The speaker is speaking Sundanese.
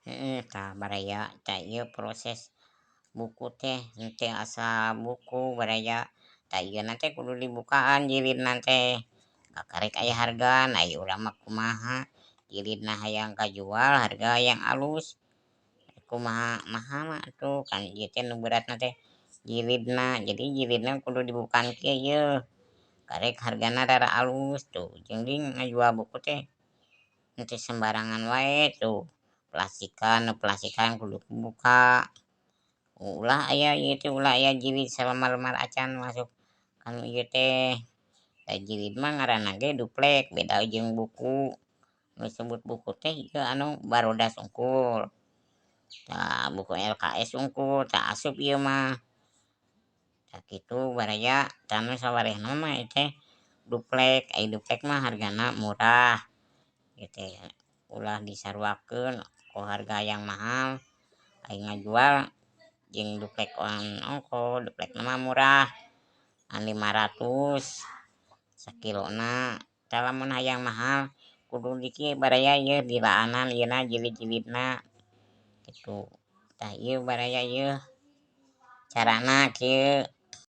Heeh, tah baraya tah ieu proses buku teh henteu asal buku baraya. Tah ieuna teh kudu dibukaan jilidna teh kakarek aya hargana ai urang mah kumaha jilidna hayang kajual harga hayang alus. Kumaha mahalna atuh kan ieu teh nu beratna teh jilidna jadi jilidna kudu dibukaan kieu yeuh karek hargana rada alus tuh. Jadi ngajual buku teh henteu sembarangan wae tuh plastikan nu plastikan kudu dibuka ulah aya ieu teh ulah aya jilid salamar-lamar acan masuk kanu ieu teh. Da jilid mah ngaranna ge duplek beda jeung buku nu disebut buku teh ieu anu barodas hungkul tah buku lks hungkul teu asup ieu mah. Tah kitu baraya tah nu sawarehna mah ieu teh duplek, ai duplek mah hargana murah ieu teh ulah disaruakeun ku harga yang mahal ai ngajual jeung duplek ongkoh duplekna mah murah ngan 500 sakilona. Tah lamun hayang mahal kudu di kieu baraya ieu dilaanan ieuna jilid-jilidna kitu. Tah ieu baraya ieu carana kieu.